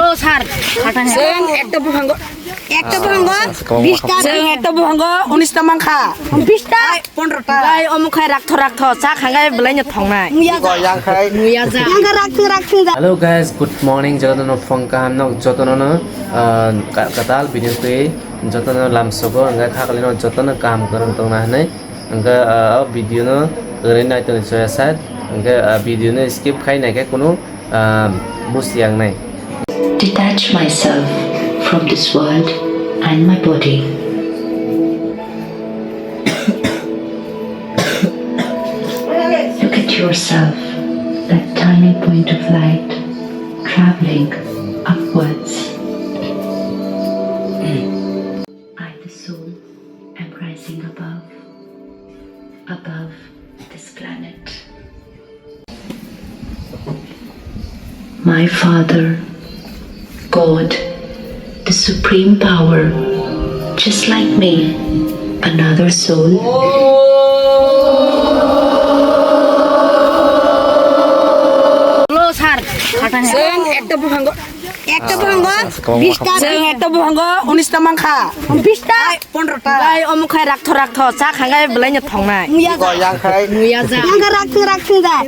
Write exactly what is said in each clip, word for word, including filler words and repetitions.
Oh, sir. Chwng ekta buphango, ekta buphango, bista. Chwng ekta buphango unis ta mankha. Bista. Pondro ta. Bai, omo khai raktho, raktho. Cha khangai belai no thongnai. Muya ja. Muya ja. Yang raktho, raktho ja. Hello guys, good morning. Jotono phone kaham nok, jotono no, ah, ka-, katal video twi, jotono lam sogo, hingke kha kali no jotono kaham kwrwng tongna hinwi. Hingke, ah, o video no kwrwi nai tongwi soya side. Hingke, ah, video no skip khai nai khe kunu, ah, busi yang nai. Detach myself from this world and my body. Look at yourself, that tiny point of light traveling upwards. I, the soul, am rising above, above this planet. My father, God, the supreme power, just like me, another soul. Hello, sir. Chwng ekta buphango, ekta buphango, bista. Chwng ekta buphango unis ta mankha. Bista. Pondro ta. Bai, omo khai raktho, raktho. Cha khangai belai no thongnai. Muya ja. Muya ja. Yang raktho, raktho ja.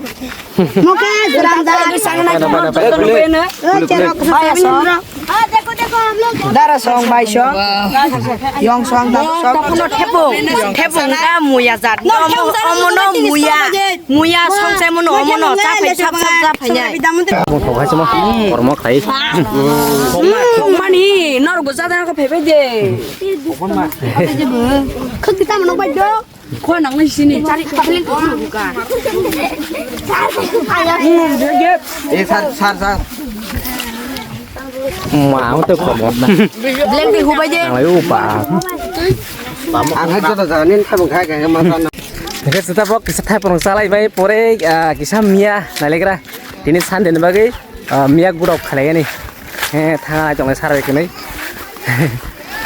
Mokhe jram da. Bana, bana, bana. Eh, cherok. Baya song. Ah, dekho, dekho, hum log. Dara song, bai song. Yong song, dara song. Tokhono thepung, thepung ka muya jat. Omo, omo no muya. Muya song se mono, omo no cha phai, chap, chap, cha phai nai. Bung thok hai chuma. Kormo khai. Thok mani, nor go jat ko phai phai de. Khak kita mono bai do. Khua nang nai sini. Chari, chari. Eh, sar, sar, sar. Ma, ang tei khobor na. Bleng tei hubai je. Nang lai upa. Ang hai joto jaga nini thabung khai khai ma sana. Hingke sita bok kisa thai porong chalai bai pore, ah, kisa miya nailegra. Tini Sunday ni bagwi, ah, miya gurok khalai ani. Eh, thangai tongnai sarai kwnwi.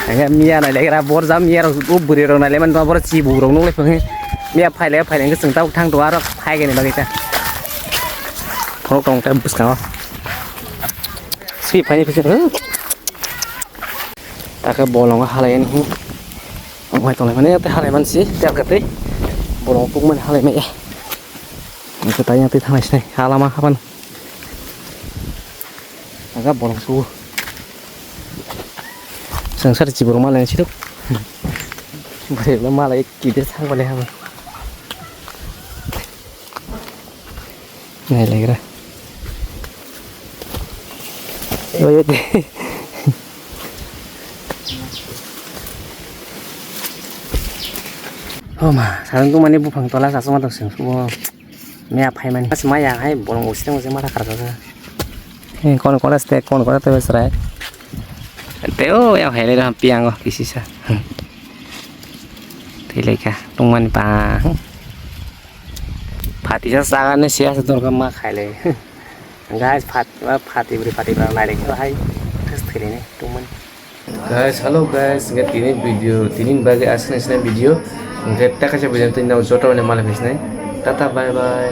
Hingke miya nailegra borja miya rok o bwrwi rok nailaimani tongma borok chibu rok nukle phangwi. Miya phaile phaile hingke chwng tabuk thang tongo aro phaigani bagwi ta. Phunuk tong ta bwskango. Swi phaini phaisa. Taka bolongo halai ani hi. Omo hai tonglai mani tei halai mansi tel ka tei. Bolongo puk mani halai mai. Ang khe tai yang tei thanglai sinai halama hapan. Aga bolong tu. Sangsar chibur malai siduk. Bwrwi malai kide sang bale hama. Nai legra. Oi, oi, de. Oh ma, sarung tu mani buphang tola sasama tong sing subo. Mea phaimani. Mas maya hai bolong usiteng usiteng mata kharjak. He, kon kora ste, kon kora tebe srai. Te o, ya hai le ram piang o, kisisa. Thileka, tongmani pa. Phati sa saga ne sia sa dorga ma khaile. Guys, phat, phati bri phati bra nai le hai. Thas thile ne, tongmani. Guys, hello guys, hingke tini video, tini bagwi aswk nai swnai video, hingke tei kaisa video tini nang joto ni malai phaisnai. Tata, bye bye.